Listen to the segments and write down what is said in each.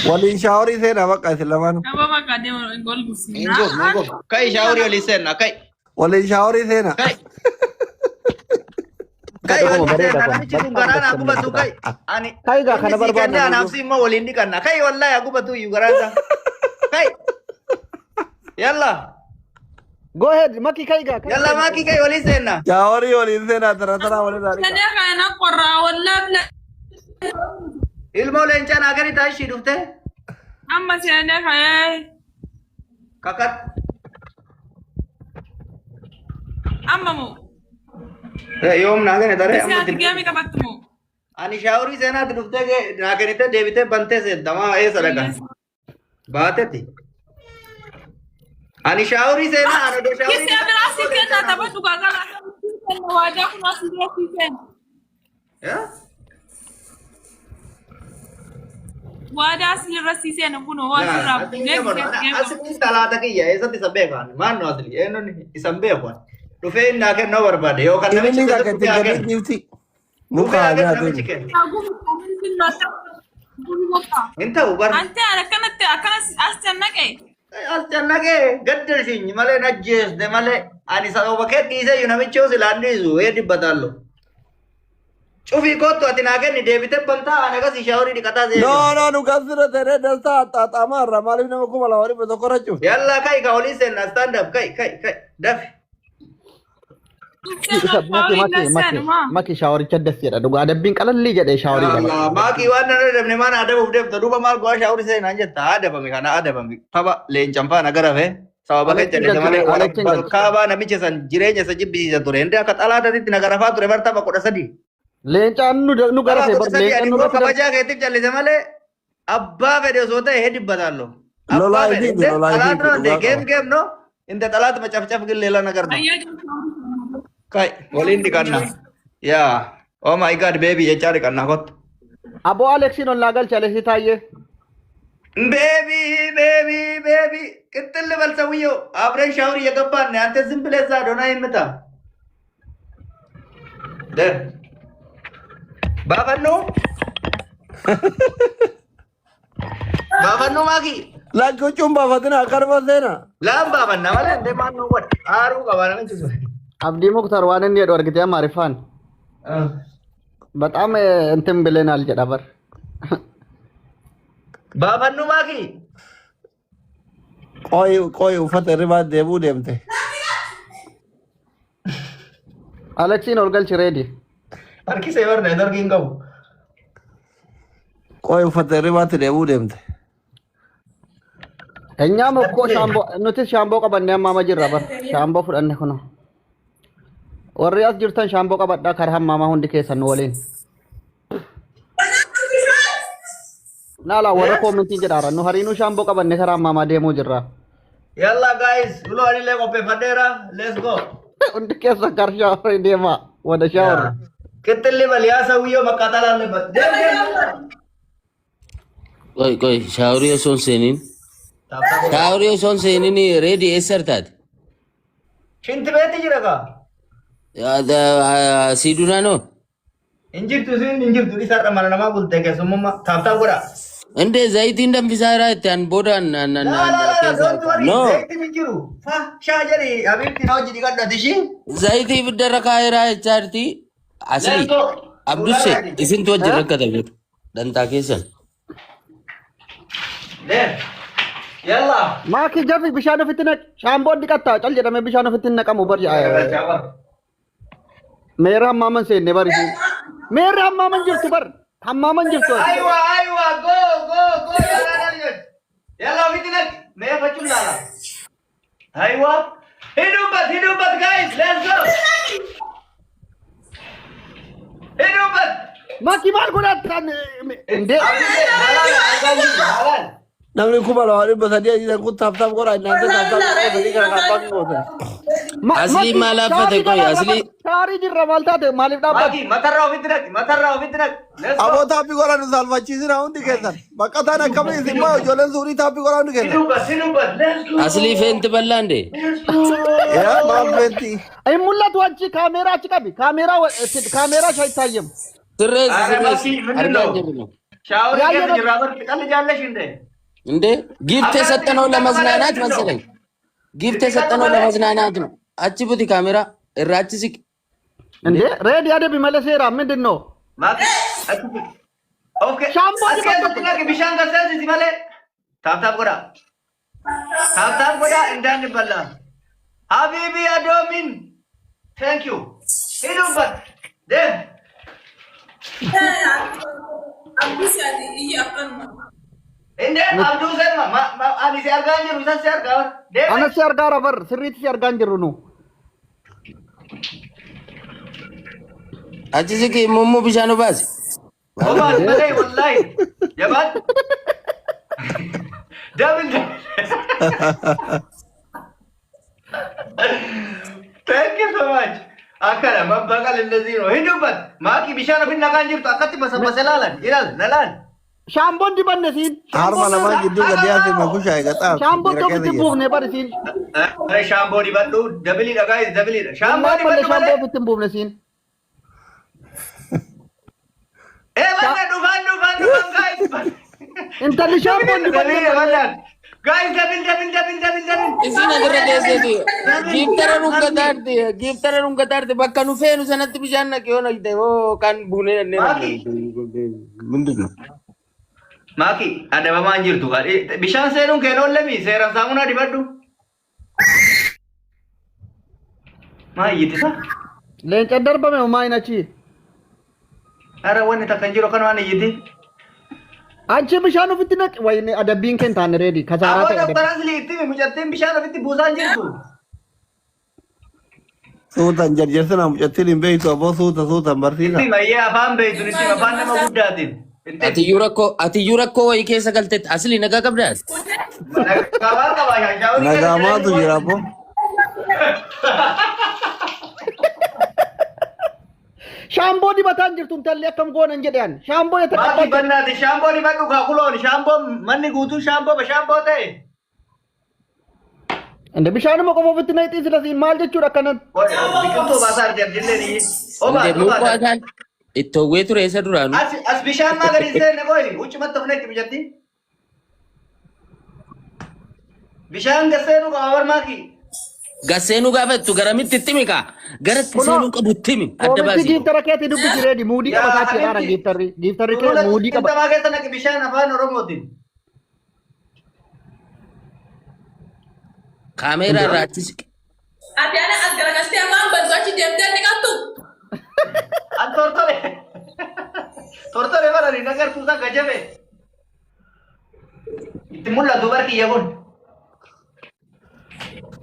Waliin shaaworii seenaa bakka isin lamaanuu. Nama bakka deemu gol gusi. Hin gof, hin gof. Kai shaaworii olii seenna. Kai, Waliin shaaworii seenaa. kai. Kai Dhuguma olii bareeda seenna. kun. Namichi kun Bakka garaa naa argattan gubatu kai. Ani Kai gaa inni kana sii kennee barbaadna anaaf nuyyuu. si immoo waliin dhiqanna. Kai wallahi haa gubatu iyyuu garaan isaa. Kai. Yalla. Go ahead Maki kai gaa. Yalla maakii kai olii seenna. Shaaworii waliin seenaa tara tara walirraa dhiqa. Sanii kana qorraa wallaahi. Ilmoo leencaa naa gadi taa ishii dhufte. Amma seenee ka'ee Kakat. amma moo Yoom naa gadi taree amma ati geemii taphattu moo? Ani shaaworii seenaatti dhuftee naa kennitee deebitee bantee seenta maa eessa dhaqa? Baatetti. Ani shaaworii seenaa ani odoo shaaworii Kisee biraa si kenna taphadhu gaagara. Waadaa kun asii si kenna. Waadaa asii irra si seena kun waa sirraa buunee Asli salaata kiyya eessatti isa beekan maanno asli eenyuun isa hin beeku dhufee inni naa kennuu barbaade yookaan namichi Inni keessatti kakka dhufee haa itti kennu. giifti. Dhufee Muka haa kennu haa namichi nyaatu. kennu. Hin ta'u bar. Ante akkanatti akkanas as cannaqe. As cannaqee gaddalshiin malee najjeeste malee ani sababa kee dhiisee iyyuu namichi yoo silaan dhiisu ee dibbataallo. Cufii kottu ati naa kenni deebitee bantaa ani akkasii shaaworii dhiqataa seenu. No, no, nu gasira ta'ee dastaa axxaaxamaa irraa maaliif nama 2100 rachuuf? Yalla kai ka olii seenna stand up kai kai kai dafi. Isa Maki Maki Maki Maki shaaworicha das jedha dhugaa adabbiin qalallii jedhee shaaworii Yalla qaba. maakii waan nan adabne maan adabuuf deemta duuba maal go'aa shaaworii seenaan jetta adabame kana adabame tapha leencan faana garafe sababa kee Alechiin jalise malee galchine wala Alechiin galchine. balkaabaa namicha san jireenya isa jibbisiisa ture hindi akka xalaatatitti na garafaa ture bar tapha 13. Leencaan nu nu Tapha garafe kudha bar sadii leencaan ani nu immoo irratti darbe. kabajaa keetiif jalise malee abbaa fedhe osoo ta'e heddibbataallo. Abbaa Lolaa fedhe ifiiti, inte lolaa xalaat ifiiti no inte dhugaa geem qaba. geem no inte xalaat macafcaf gilleela nagarda. Kai waliin dhiqanna. Yaa oh my god baby jechaa dhiqanna kottu. Aboo Aleksiin ol naa galche Aleksii Taayyee. Baby baby baby ቅጥል በል ሰውየው አብረን ሻወር እየገባን ነው። አንተ ዝም ብለህ እዛ አዶናይ ምታ ባፈኑ ባፈኑ ማኪ Lakki huccuun baafatina akkanuma seenaa. ላም ባፈና ማለት እንደ ማን ነው ወድ አሩ ቀባና ምን ችግር Abdii Muktar waan inni jedhu argitee Amaariffaan. Bataam እንትን ብለናል jedha bar. ባፈኑ ማኪ Qoyi qoyi uffata hirribaa deemuu deemte. Aleksiin ol galchi reedi. አርኪሴ በር ኔትወርክ ይንቀቡ Qoyi uffata hirribaatti deemuu deemte. እኛም እኮ ሻምቦ nutis shaamboo qabannee hammaama jirra bar. Shaamboo fudhanne kuno. Warri as jirtan shaamboo qabadhaa karaa hammaamaa hundi keessan nu waliin. Naala warra koomentii jedhaara nu hariinuu shaamboo qabannee karaa hammaamaa deemuu jirra. ያላ ጋይስ ብሎ አኒ ላይ ቆፔ ፈዴራ ሌትስ ጎ Hundi keessan kar shaaworii deemaa wada shaawor. ቅጥል በል ያ ሰውየው መቃጠል አለበት። ደም ደም Qoy qoy shaaworii osoo hin seeniin shaaworii osoo hin seeniin reedii eessa artaate? ሽንት ቤት ይጅረጋ Sii duraanoo? እንጅርቱ ሲን እንጅርቱ ዲሳራ ማለማ ቡልቴ ከሱሙማ ታብታብ ጎዳ Indee zayitiin danfisaa irraa itti an booda an an an ላ ላ an ላ keessa ዶንት ወሪ no ዘይትን እንጅሩ ፋ ሻ ጀሪ ሀቢብቲ ነው ጅዲ ቀዳት እሺ zayitii ibiddarra kaa'eeraa jechaa jirti. ሌትስ Asli ጎ Abdusse isintu wajjin rakkata jiru dantaa keessan. ያላ Maaki jafi bishaan ofitti naq shaamboon dhiqattaa cal jedhamee bishaan ofitti hin naqamu bar. Meerri hammaaman seenne bar isiin. Meerri hammaaman jirtu bar. Hammaaman jirtu. አይዋ አይዋ ጎ ጎ ጎ ያላ ልጆች ያላ ፊትነት መፈጩም ላላ አይዋ ሂዱበት ሂዱበት ጋይስ ሌትስ ጎ ሂዱበት Maaki maal godhattan indee. ሀላል Namni 2300 ajiisan kun taaptaap godhaa inni ante taaptaap godhatanii kana kaabbaa gootan. Aslii maal affate qoy aslii Shaarii jirra maal taate maaliif dhaabbate? ማኪ መተራ ፊት ነቅ መተራ ፊት ነቅ ሌትስ ጎ Aboo taappii godhaa nu saalfachiisina hundi keessan. Baqataan akkamii isin maa ijoolleen suurii taappii godhaa hundi keessan. ሂዱበት ሂዱበት ሌትስ ጎ aslii feenti bal'aa indee Yaa maal feenti? Hin mul'atu achi kaameeraa achi qabi. Kaameeraa kaameeraa shaa ittaayem. sirreessi ኧረ ማኪ sirreessi ምንድን argaa ነው hin jirru. Shaaworii Yaayya keessa jirraa bar qalli jaallash hinde. እንዴ ጊፍት የሰጠነው ለመዝናናት መሰለኝ። ጊፍት የሰጠነው ለመዝናናት ነው። አቺ ቡቲ ካሜራ እራቺ ሲቅ እንዴ ሬዲ አደቢ መለሴራ ምንድን ነው? Maaki achi Okay. Shaamboo As keessatti naqi bishaan gasseensisi malee. Taap taap godhaa. Taap taap godhaa እንዳንበላ። ሀቢቢ አዶሚን ቴንክ ዩ ሂዱበት ደም Abdii iyya akkanuma. እንዴ አብዱ ሰማ ani si argaa hin jiru isan si argaa deeme. Anas si argaara bar sirriitti si argaa hin jirru nu. አቺ ሲቅ ሙሙ ቢሻኑ ባስ Obaas malee wallahi jabaan double. Thank you so much. Akkana mabbaqal እንደዚህ ነው። ሂዱበት ማኪ bishaan ofin nagaan jirtu akkatti basabbase laalan ilaal nalaan. Shaamboon dibanne siin. Harma lamaan gidduu gadi hafe makushaa eegataa. Shaamboo ofitti buufne bar siin. ኧረ shaamboo dibadhu dabiliidha guys dabiliidha. Shaamboo Ammallee dibadhu shaamboo malee. ofitti hin buufne siin. Ee banna dhufaan dhufaan dhufaan guys. Intalli shaamboon dibanne. Dabiliidha bannaan. Guys dabil dabil dabil dabil dabil. Isin asirra teesseetu giiftara dhungataarti giiftara dhungataarti bakka nu feenu sanatti bishaan naqe yoo naqxe hoo kan buunee dhannee Maaki. ምንድን ነው? Maaki adabamaa hin jirtu. Bishaan seenuun keen oollemi seeraan saamunaa dibadhu. Maa iyyitisa? Leenca darbame homaa hin achi. Ara wanni takka hin jiru kan waan iyyiti. Achi bishaan ofitti naqi. Wayne adabbiin kee hin taane reedi. Kasaaraa Aboo ta'e adabbi. doktor Asli itti himi mucattiin bishaan ofitti buusaa hin jirtu. Suutan jarjarsina mucattiin hin beektu aboo suuta suutan barsiisa. Itti mayyee afaan beektu itti afaan nama guddaatiin. Itti Atiyyuu rakkoo wayii keessa galtetti asli nagaa qabdaas? nagaa qaba shaaworii keessa Nagaamaatu jira aboo. Shaamboo dibataa hin jirtu intalli akkam goonan jedhan. Shaamboo Maaki የተቀባች bannaati shaamboo dibadhu kaakuloon shaamboo manni guutuun shaamboo bashaamboo ta'e. እንደ bishaanuma qofa ofitti naqxii sila siin maal jechuudha akkanan. Biqiltuu baasaa arjabjillee ni. Obaa Inde mukkoo obaa. asaan ittowwee ture isa duraanu. As as bishaan maa gadi seenne qoyi huccumatti of neetti mijatti. Bishaan gasseenuu qaba barmaaki. Gasseenuu gaafattu garamitti itti himi kaa? Garatti Kunoo seenuu qabu itti himi adda Koomitti baasii. giiftara keetii dubbisi reedi muudii Yaa qabataa jedhaara habiibti. giiftarri. Giiftarri kee Sulula muudii qaba. qinxamaa keessa naqi bishaan afaan Oromootiin. Kaameeraa irraa achi siqe. Ati ana as garagaltee afaan bantu achi deemtee ni qattu. An tortore. Tortore barani nagartuu isaa gajabe. Itti mul'atu barkiyya kun.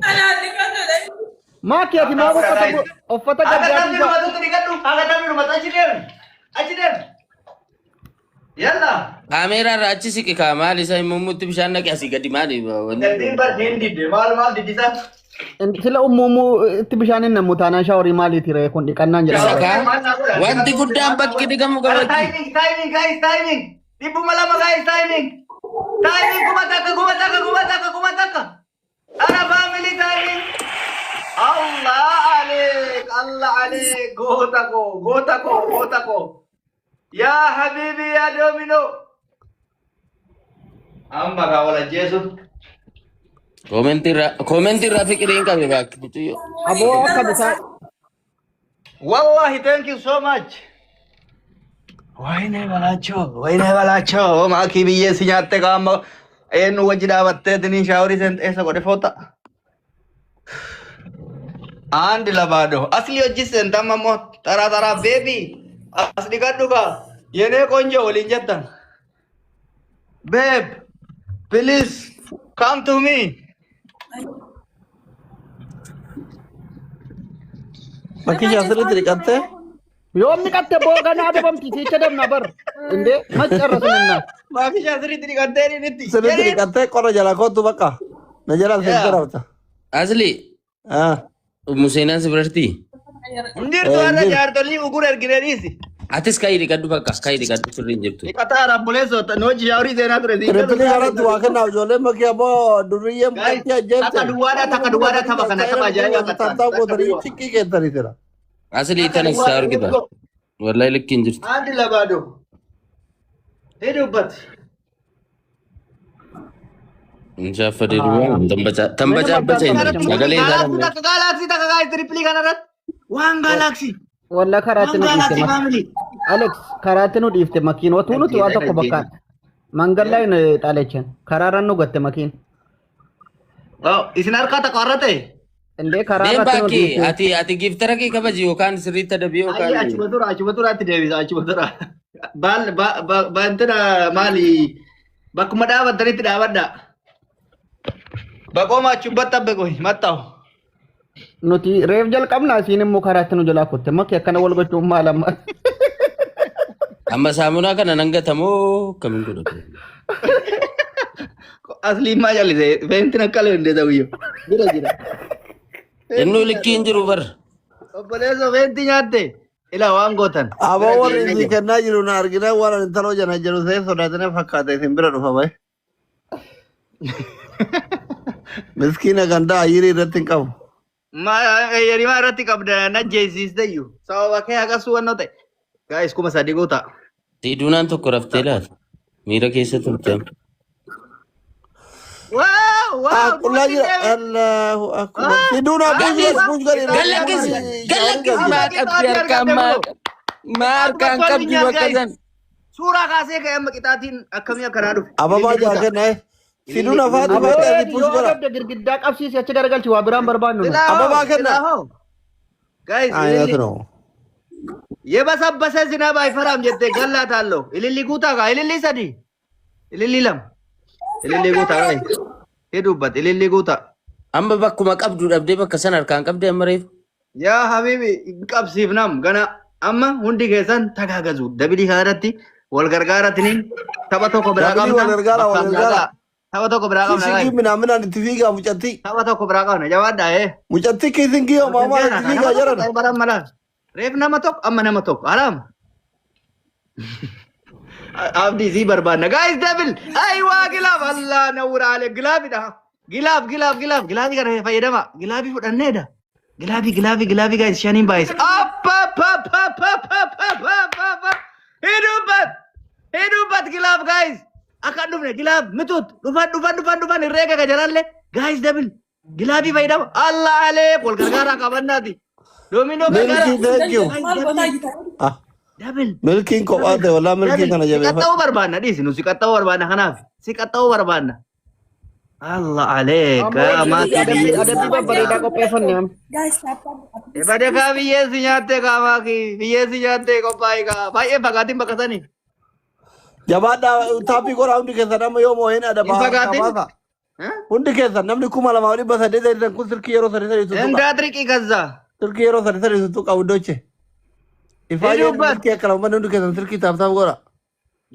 Anaan ni qattu. Maaki ati maaf uffata uffata Akka gaddaatiin taphni dhumatutti dhiqadhu. Akka taphni dhumatu achi deemi. Achi deemi. Yalla. Kaameeraa irraa achi siqe kaa maal isa mummutti bishaan naqe asii gadi maali? Daddiin bar hin didde maal maal diddisa. Sila ummumuu itti bishaan hin nammu taanaan shaaworii maaliiti ree kun dhiqannaan Isa jedhama. kaa wanti guddaan bakki dhiqamu qabatti. Timing timing guys timing. 200 guys timing. Timing 1000 1000 1000 1000. Ana family timing. Allah aleek Allah aleek goota koo goota koo goota koo. Yaa habibi yaa domino. Amma kaa wal ajjeesu. Koomentii irraa fiqiriin qabe baakki mucayyoo. Aboo akka bisaa Wallahi thank you so much. ወይኔ በላቸው ወይኔ በላቸው ማኪ ብዬ si nyaatte qaama eenyu wajji dhaabattee tiniin shaaworii seen eessa godhe foota. አንድ ለባዶ አስሊ hojii seentan ammoo taraa taraa baby as dhiqadhu kaa የኔ ቆንጆ waliin jettan. Babe please come to me. Bakki asirratti dhiqattee Yoom dhiqatte booganaa adabamti siicha dabna bar እንዴ መጨረስንና Maakisha asirratti dhiqattee nitti. sirriitti dhiqattee qorra jala kootu bakka na jala seentee rafta. Asli Museenaan si biratti. Injirtu har'a jaartolii ugur ergine dhiisi. Atis ka'ii dhiqadhu bakka ka'ii dhiqadhu sirrii hin jirtu. Dhiqataa rambuleessoo nu hojii shaaworii seenaa ture. Tirippilii kanatti waa kennaaf ijoolleen bakki aboo durriyyeen Guys, mucattii ajjeefte. takka duwwaadha, takka duwwaadha, tapha kana, tapha ajaa'ibaa kattaan. Taphtaa gootanii ciqqii keettanii jira. Asli tana isaa argita. Wallahi likki hin jirtu. አንድ ለባዶ. ሂዱበት። Inshaaffadee duwwaa tambacaabbacee sagalee isaa Galaxy takka, galaxy takka guys, triple kanarratti. Waan galaxy. Walla karaatti Waan nu dhiifte galaxy family. Alex, karaatti nu dhiifte makiin otuu nuti waa tokko bakka mangal ላይ ነው የጣለችን። karaarra nu gatte makiin. Oh, isin harkaa takka warra ta'e. እንዴ karaa Deem irratti nu baakki dhiifte. ati giiftara kee kabaji yookaan sirriitti adabii Ayyee, yookaan achuma tura, achuma turaatti deebisa, achuma tura. Baal ba intina maali, bakkuma dhaabattanitti dhaabadha. Baqooma achumatti abbe qoy maxxa'u. Nuti reef jalqabna, isiin immoo karaatti nu jalaa kutte. Makki akkana wal gochuun maal amma? Amma saamunaa kana nan gatamoo akkamiin godhatu? Asliin maa jallise feentiin akka leende ta'uyyuu. Jira jira. Innuu likkii hin jiru bar. Obboleessoo, feentii nyaatte. Ilaa waan gootan. Aboo, warri isin kennaa jiru na argina waan ani taloo jana jiru see sodaatanii fakkaate isin bira dhufa bahe. Miskiina gandaa ayyirii irratti hin qabu. Yerimaa irratti qabda na jeesisteyyuu. Sababa kee hagasuu wannoo ta'e. Guys, 3000 guuta. Siiduunaan tokko raftee laata? Miira keessa turte. Wow wow. Qullaa jira. Allahu akbar. Siduuna buus buus gadi. Gallakkisi gallakkisi, maa qabdi harkaan, maa harkaan qabdi bakka san. Suuraa kaasee ka'e amma qixaatiin akkamii akkanaa dhufe. Ababaa jaa kenna. Siduuna faati faati asii push Yoo godha. adabde girgiddaa qabsiisi achi garagalchi, waa biraan barbaannu nu. Ababaa kenna. Guys, Ayinatu ililli. ነው። የበሰበሰ ዝናብ አይፈራም jette gallaataalloo. Ililli guutaa kaa, ililli sadi. Ililli lama. Ililli guutaa kaa. Hidubbat ililli guutaa. Amma bakkuma qabdu dhabdee bakka san harkaan qabdee amma reefu. Yaa habibi, qabsiifnam gana amma hundi keessan tagaagazu. Dabilii kanarratti wal gargaaratiniin tapha tokko biraa Dabilii qabna. wal gargaara, wal gargaara. Tapha tokko biraa qabna. Kiisingii minaaminaan itti fiigaa mucattii. Tapha tokko biraa qabna. Jabaadhaa ee. Mucattii kiisingii yoo maamaa itti fiigaa jiran. Baran mala. Reef nama tokko, amma nama tokko. Haraam. Abdii sii barbaadna. Guys, double. Aywa, glove. Allah nawuraale glove dha. Glove, glove, glove. Glove kana fayyadama. Glove fudhanneedha. Glove, glove, glove guys, shaniin baay'isa. Up up up up up up up up up up. Hidubbat. Hidubbat glove guys. Akka hin dhufne glove mitut. Dhufan dhufan dhufan dhufan herreega ka jarallee. Guys, double. Glove fayyadama. Allah aleek wal gargaaraa qabannaati. Doominoo gargaara. Milkii, thank you. Maal gootaa jirta? Ah, Double. milkiin kophaa ta'e walaa milkii kana Si jabeeffa. qaxxa'uu barbaanna, dhiisi, nu si qaxxa'uu barbaanna, kanaaf si qaxxa'uu barbaanna. Allah aleek maati. Adabbii babbareedaa qopheeffanne amma. Guys, tap tap. Bade kaa, biyyeessi nyaattee kaa, maaki biyyeessi nyaattee qophaa'e kaa, baay'ee fagaatiin bakka sanii. Jabaadhaa, taappii godhaa hundi keessan, amma yoo moo'een adaba. Hin fagaatin. Kabaasa. Hundi keessan namni 2800 hirtan kun silkii yeroo sadi sadi tuttuqa. እንዳትርቂ ከዛ Silkii yeroo sadi sadi tuttuqa uddoche. Ifaa Hidubbat. silkii akka lamman hundi keessan silkii tap tap godha.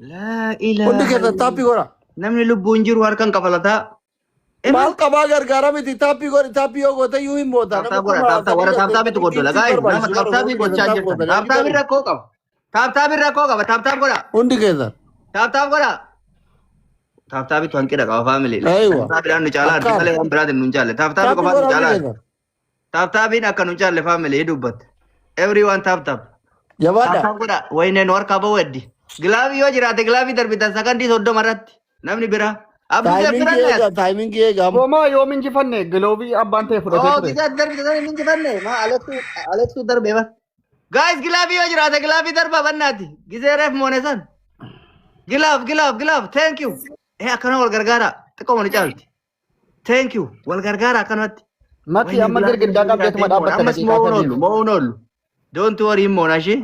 Laa ilaaha. Hundi keessan taappii godha. Namni lubbuun jiru harkaan kafalataa. Maal qabaa gargaara miti, taappii godhi, taappii yoo goote iyyuu hin moota. Tap tap godha, tap tap, warra tap tapitu goddola guys, nama tap tapii gochaa jirtan. Tap tapii rakkoo qaba. Tap tapii rakkoo qaba, tap tap godha. Hundi keessan. Tap tap godha. Tap tapitu hanqina qaba family. Aywa. Tap tapiidhaan nu caalaa arti malee waan biraatiin nu hin caalle. Tap tapii Taappii qofaatu nu godha hundi caalaa. keessan. Tap tapiin akka nu caalle family dubbatte. Everyone tap tap. Jabaadha. Tap tap godha. Wayne nu harkaa bahu heddi. Glove yoo jiraate glove darbitan sakandii 30 irratti. Namni biraa. Abduu Timingii eegaa, timingii eegaa. Homaa yoom injifanne? Glove abbaan ta'e fudhatee Oh, ture. gizaa darbitan hin injifanne. Ma Alexu Alexu darbee bar. Guys, glove yoo jiraate glove darba bannaati. Gizee reef moone san. Glove, glove, glove. Thank you. Eh, akkana wal gargaara. Xiqqoo ni caalti. Thank you. Wal gargaara akkanumatti. Maki amma girgiddaa qabdeetuma dhaabbatta Ammas daqiiqaa mo'uun sadiif. oollu, mo'uun oollu. Don't worry, moona ishee.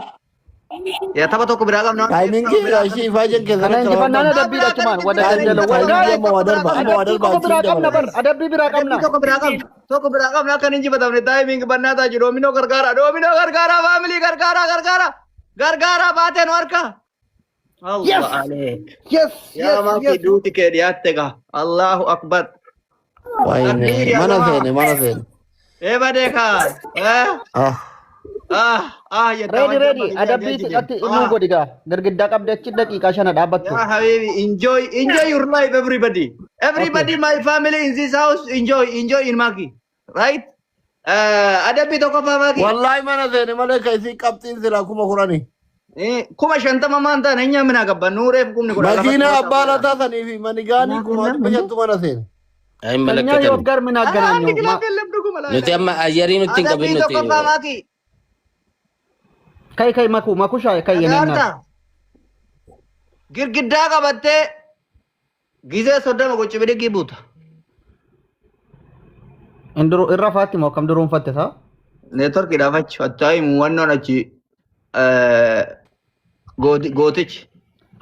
Yaa, tapha tokko biraa qabna. Timingii eegaa ishee ifaa jen keessan Kana akka injifannaan lamman. adabbiidha achumaan wada jala Timingii amma waa darba, amma waa Adabbii darba tokko biraa achiin qabna bar dabala. adabbii biraa qabna. Tokko biraa qabna. Tokko biraa qabna, akka hin injifatamne timing bannaataa jiru. Doominoo gargaara. Doominoo gargaara. Family gargaara, gargaara. Gargaara baateen harka. Allah Yes! aleek. Yes, Yaa yes, maaki yes. duuti kee dhiyaatte gaa. Allahu akbar. Wayne, mana seene, mana seene. Ee badee kaa. Eh? Ah. Ah ah jetta. Ready, ready. Adabbii xiqqatti innuu godhi gaa. Girgiddaa qabdee achi daqiiqaa 5 dhaabbattu. Ya habibi, enjoy, enjoy your life, everybody. Everybody, my family in this house, enjoy, enjoy in Maki. Right? Adabbii tokkoffaa Maki. Wallahi mana seene malee ka isii qabxiin silaa 10,000. 50,000 maan taane hin nyaamina gabba nuureef kumni 12 Makiina abbaa lataa sanii fi manigaanii 500,000 mana seene. Ayin ከኛ malakkatannu. ህይወት ጋር ምን አገናኘው? Nuti amma ayyarii nutti hin qabin Adabbii nuti. tokkoffaa maaki. ከይ ከይ መኩ መኩሻ ከይ የኔ እናት Dhagaarta. Girgiddaa qabattee gizee 30 gochi bidigii buuta. እንድሮ irra faatti moo akkam duruunfatte saa? Neetworkiidhaaf achi attaayimu wannoon achi gootichi.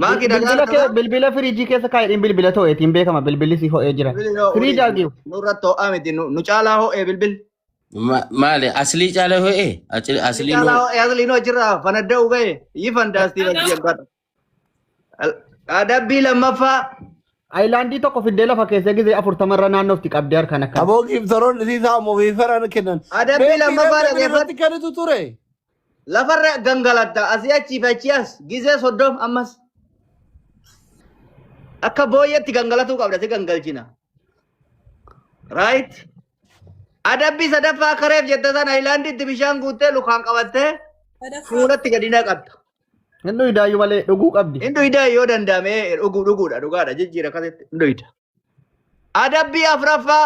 Maaki Bilbila kee dhagaarta. bilbila firiijii keessa kaa'edhiin bilbila to'eetiin beekama bilbilli si ho'ee jira. Firiij argiu. Nurratti ho'aa miti nu caalaa ho'ee bilbil. Maali aslii caala ho'e? Aslii nu Caalaa ho'ee asliinoo achirraa fanadda'u ga'e yi fandaastii bakki jabbaadha. Adabbii lammaffaa Ayilaandii tokko fiddee lafa keessee gizee 40 irra naannofti qabdee harkaan akkana. Aboo giiftaroonni isaa ammoo fiifaraan kennan. Adabbii lammaffaa Beektii dhaggeeffadhu. irratti kennitu ture. Lafarra gangalatta asii achii fi achii as gizee 30 ammas. Akka booyyeetti gangalatuu qabda si gangalchina. Right? Adabbii sadaffaa kareef jette sana ayilaandiitti bishaan guuttee lukaan qabattee fuulatti gadi naqatta. Inni idaayyuu malee dhuguu qabdi. Inni idaa yoo danda'ame dhuguu dhuguudha dhugaadha jijjiira akkasitti inni ida. Adabbii afuraffaa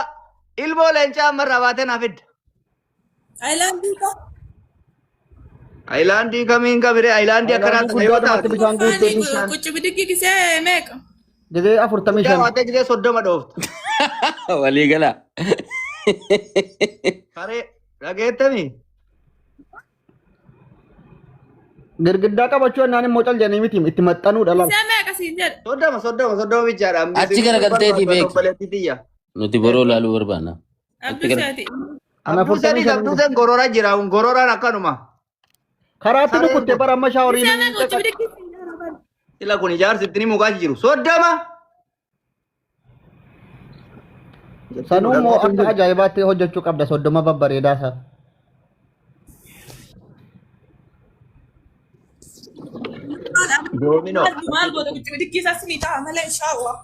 ilmoo leencaa ammarraa baatee naa fidda. Ayilaandii kam? Ayilaandii kamiin qabire ayilaandii akkanaa Ayilaandii tana yoo guddaadhumatti taate. bishaan guuttee Qucci bidigii gisee meeqa? gizee Guddaa 45. baatee gisee 30 dhoofta. Walii gala. Karee dhageettami. Girgiddaa qabachuu ennaan immoo cal jedhanii miti itti maxxanuudha laal. Gisee meeqa siin jedhe? 30 30 30 bichaadha. Achi garagalteetii beeki. Nuti boroo laaluu barbaanna. Abduu seeti. Ana Abduu 45 sadii abduu gorora jira gororaan akkanuma. Karaatti nukutte bara amma shaaworii. Gisee meeqa qucci bidigii siin jedhe? Sila kun ijaarsi itti ni mukaa jiru. 30. Sanuu immoo akka ajaa'ibaatti hojjechuu qabda 30 babbareedaa isaa. Doomino. Maal goota qucci bidigii isaas ni ta'a malee inshaAllah.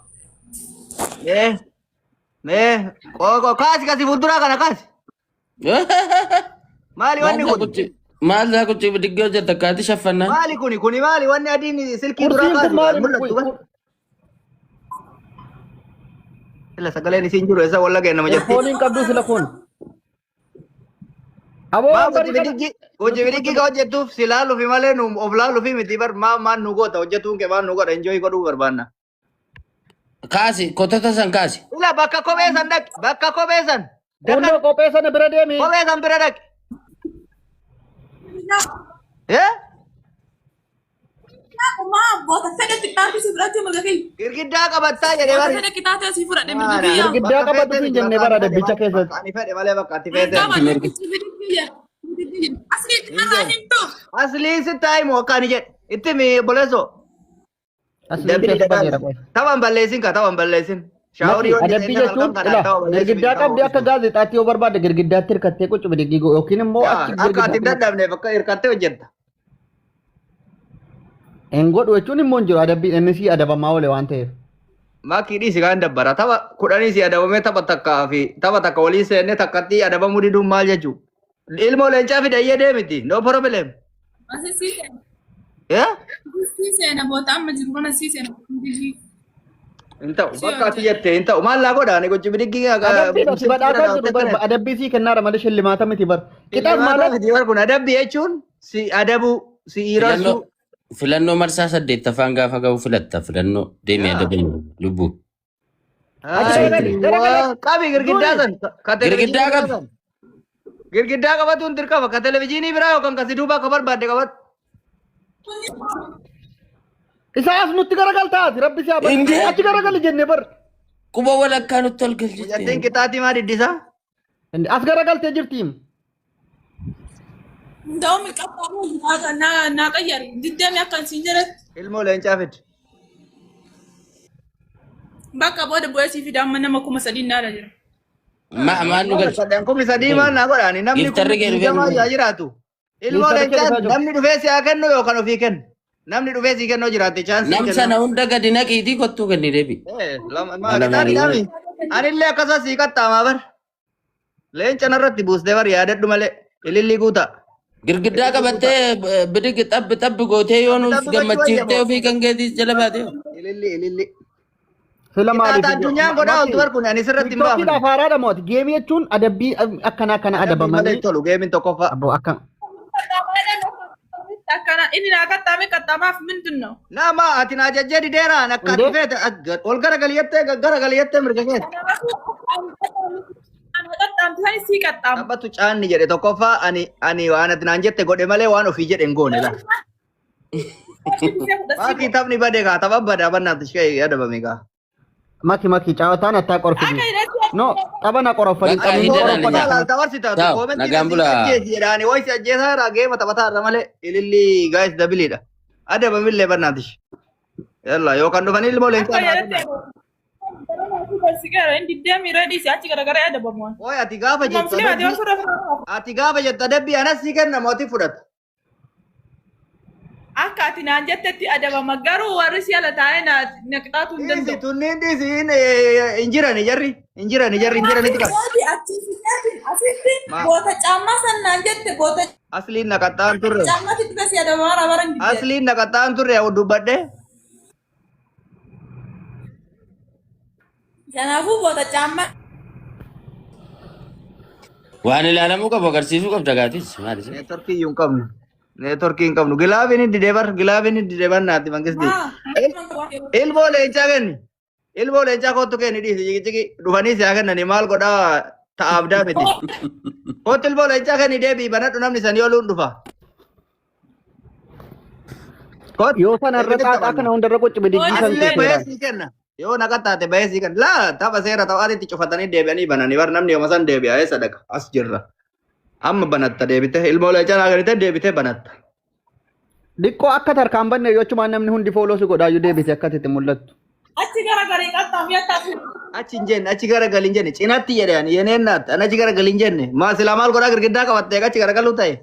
Mee mee qoqo kaasi kasi fuulduraa kana kaasi. Maali wanni kun? Maal isaa qucci bidiggee hojjeta akkaati shaffannaa? Maali kuni kuni maali wanni adiin silkii duraa Kursiin kun kaasi maali? mul'attu bara. Sila sagaleen isiin jiru eessa walla ga'e nama jetti. Fooniin qabdu sila kun. Aboo Maa barii kana. gochi bidiggi ka hojjettuuf si laaluufi malee nu of laaluufi miti bar maa maan nu goota hojjetuun kee maan nu godha enjoy godhuu barbaanna. Kaasi kotota san kaasi. Ila bakka kophee san dhaqi bakka kophee san Kunnoo kophee sana bira deemi. kophee san bira dhaqi. Eh? Maa boota fedhe xiqqaatti si fudhachuu mirga kiyya. Girgiddaa qabattaa jedhee Boota bari. fedhe qixaate asii fudhadhe mirga kiyya. Girgiddaa qabadhu siin jennee bara dabbicha keessatti. Ani fedhe malee bakka ati feete. Asii narraa himtu. Aslii sitti himu akka ani jedhe. Itti mi obboleessoo. Asliin keessa badeera qofa. Taphan balleessin ka taphan balleessin. Shaaworii yoo Adabbii jechuun ila girgiddaa qabdi akka gaazexaatti yoo barbaadde girgiddaatti hirkattee quccu bidiggii yookiin immoo achi Akka ati hin girgiddaatti dadhabneef akka hirkattee hojjetta. hin godhu jechuun immoo hin jiru adabbiin inni si adabamaa oole waan ta'eef. Makii dhiisi kaan dabbara. Tapha 10 si adabamee tapha takkaa fi tapha takka walii seennee takkatti adabamuu diduun maal jechuu? Ilmoo leencaa fida iyyee deemiti. No problem. Asii sii seena. Eh? Sii seena boota amma jiru kana sii seena. Hin ta'u. Bakka ati jette hin ta'u. Maal laa godha ani gochi bidiggii Adabbiin si badhaasaa jiru bar adabbii sii kennaara malee shillimaata miti bar. Qixaaf maalas Bar kun adabbii jechuun si adabuu si iraasuu. Filannoo marsaa 8ffaan gaafa ga'u filatta filannoo deemee adabamu lubbuu. Qabi girgiddaa san. Ka Girgiddaa qabi. san. Girgiddaa qabatuun dirqama. Ka televizyiinii biraa yookaan ka si duubaa ka barbaadde qabatu. Isa as nutti garagaltaati rabbi si haa Indee? achi garagali jenne bar. Quba walakkaa nutti ol Mucattiin galchite. qixaatii maa diddisaa? As garagaltee jirtiim. Nda'oo milqabaa naa qayyar diddami akkan siin jedhetti. Ilmoo leencaa fidi. Bakka booda bu'ee sii fida amma nama 3,000 naala jira. Maal nu galche? 3,000 maal naa godhaani namni Giftarri kee dhufee 20,000 nu yaa jiraatu. Ilmoo Giftarri kee leencaa dhufaa jiru. namni dhufee si haa kennu yookaan ofii kennu. Namni dhufee si kennuu jiraate chaansii Nam sana hunda gadi naqiitii kottuu kenni deebi. Qixaatii Anillee akkasuma sii qaxxaamaa bar. Leenca narratti buustee bar yaadadhu malee ilillii guutaa. Girgiddaa qabattee bidig xabbi xabbi gootee yoo nuuf Xabbi xabbi gochuu gammachiiftee wayya ofii kan keetiis jala baatee. Ililli ililli. Sila maaliif Qixaaxa addunyaan godhaa oltu bar kun ani sirratti hin baafne. Tiktokiidhaaf haaraadha mooti. Geemii jechuun adabbii akkana akkana Adabbii malee adabamanii. tolu geemiin tokkoffaa. Abbo akka Akkana inni naa qaxxaame qaxxaamaaf ምንድን ነው? Nama ati na ajajjee dideeraan akka ati Hundee? feete ol garagaliyattee garagaliyattee mirga keeti. Ana qaxxaamte sani sii qaxxaamu. Taphatu caanni jedhe tokkoffaa ani waan ati naan jette godhe malee waan ofii jedhe hin goone la. Maakii taphni bade kaa tapha bada bannaatti ishee adabame kaa. Maki maki caawataan attaa qorfidi. No tapha na qorofadi. Bakka Taphni hin jedhan qorofadha. ija. Laal tabarsi taatu Taa'u, koomentii nagaan bulaa. ajjeesi jedhaani wayi si ajjeesaa irraa geema taphataa irra malee ililli gaayis dabiliidha. Adabamillee bannaatti ishee. Yalla yookaan dhufanii ilmoo Akka leencaa. jedhette garagaraa adabamu. Ooy ati gaafa jettu adabbii ati gaafa jettu adabbii anas si kenna mootii fudhata. Akka ati naan jettetti adabama garuu warri si ala taa'ee na qixaatuu hin Dhiisi danda'u. tunniin dhiisi hin jirani jarri hin jirani jarri hin jiranitti qaba. Asitti boota caammaa san naan jette boota Asliin naqaxxaan turre. caammaatti dhufe si adabamaa bara hin didde. Asliin naqaxxaan turre dubbadhe. Kanaafuu boota caammaa. Waan ilaalamuu qabu agarsiisuu qabda gaatis. Maal isin? Neetworkii iyyuu hin qabnu. Neetworkii hin qabnu. Gilaabiin hin didee bar gilaabiin hin didee bar naatti mangisti. Ilmoo leencaa kenni. Ilmoo leencaa kootu kenni dhiisi jigi dhufanii si haa kennani maal godhaa ta'aaf daa miti. Kootu ilmoo leencaa kenni deebii banadhu namni sanii oluun dhufa. Kootu. Yoo sana irra xaaxaa kana hundarra qoccibe diggii san Asillee seeraan. bahee sii kenna. Yoo naqattaate bahee sii kenna. Laa tapha seera taphaatitti cufatanii deebi'anii bananii bar namni yooma san deebi'a eessa dhaqa as jirra. Amma banatta deebite ilmoo leencaa naa kennite deebitee banatta. Diqqoo akka tarkaan banne yoo achumaan namni hundi fooloo si godhaayyuu deebite akka itti mul'attu. Achi garagaree qaxxaamu yattaatu. Achi hin jenne achi garagali hin jenne cinatti jedhe ani yeneen naatti ani achi garagali hin jenne maa silaa maal godhaa girgiddaa qabattee achi garagaluu ta'e.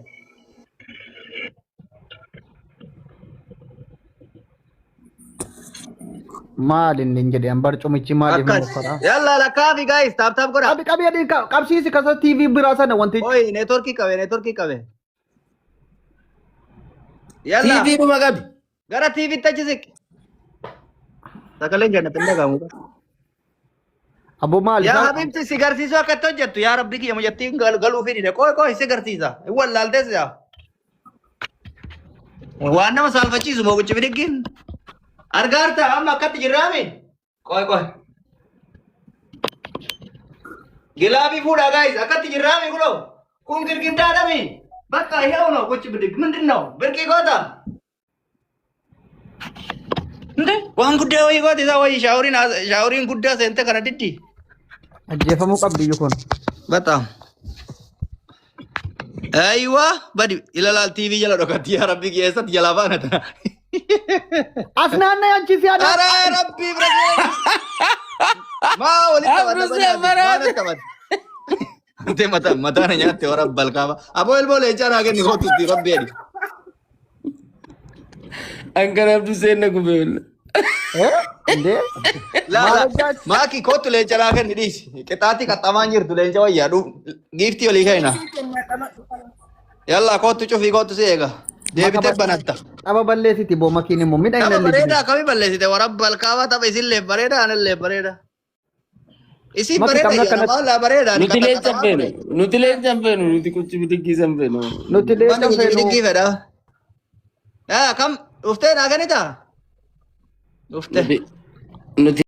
Maal inni hin jedhe barcumichi maaliif hin Akkas. uffata? Yalla lakkaafi guys tap tap godhaa. Qabi qabi adii qabsiisi kasa TV biraa sana wanti. Oi neetworkii qabe neetworkii qabe. Yalla TV dhuma qabi. gara TVtti achi siqi. Sagaleen jannatti hin dhagahamu. Abbo maal Yaa isaa? Habibti si garsiisuu akka itti hojjettu yaa Rabbi kiyya mucattiin galuu fi dide qoy qoy si garsiisa. Hin wallaaltees yaa. Waan nama saalfachiisu moogichi bidiggiin. Argaarta amma akkatti jirraami. Qoy qoy. Gilaabii fuudhaa guys akkatti jirraami kunoo. Kun girgiddaadhami. Bakka ይኸው ነው ቁጭ ብድግ ምንድን ነው ብርቂ ጎታ እንዴ waan guddaa wayii gooti isaa wayii shaaworiin shaaworiin guddaa seente kana diddi. Ajjeefamuu qabdi iyyuu kun. በጣም አይዋ badi ilalaal TV jala dhokatti yaa rabbi keessatti jalaa baana tana. As naanna'e achi si Ara adaa. rabbi bira maa walitti Abduu qabata Seemaraati. qabata. Ante mata mataa na nyaatte warra balkaaba. Aboo ilmoo leencaa naa kenni kootutti rabbi jedhi. An kan Abduu seenna gubee. Eh? Indee? Laa Maal laa hojjaati? maaki kootu leenca naa kenni dhiisi. Qixaatti qaxxamaan jirtu leenca wayyaa dhuu giiftii olii kenna. Yallaa kootu cufii kootu si eega. Deebitee banatta. Tapha balleessiti boo makiin immoo midhaan Tapha hin bareedaa akkamii balleessite warra balkaaba tapha isinlee bareedaa anallee bareeda. Isin Maki bareeda taphni jedha akkanatti- maal bareeda. Nuti leenca hin feenu. Nuti leenca hin feenu. Nuti quchi bidiggii san feenu. Nuti leenca Manni feenu. bidiggii fedha. Kam dhuftee naa kennita? Dhuftee. Nuti nuti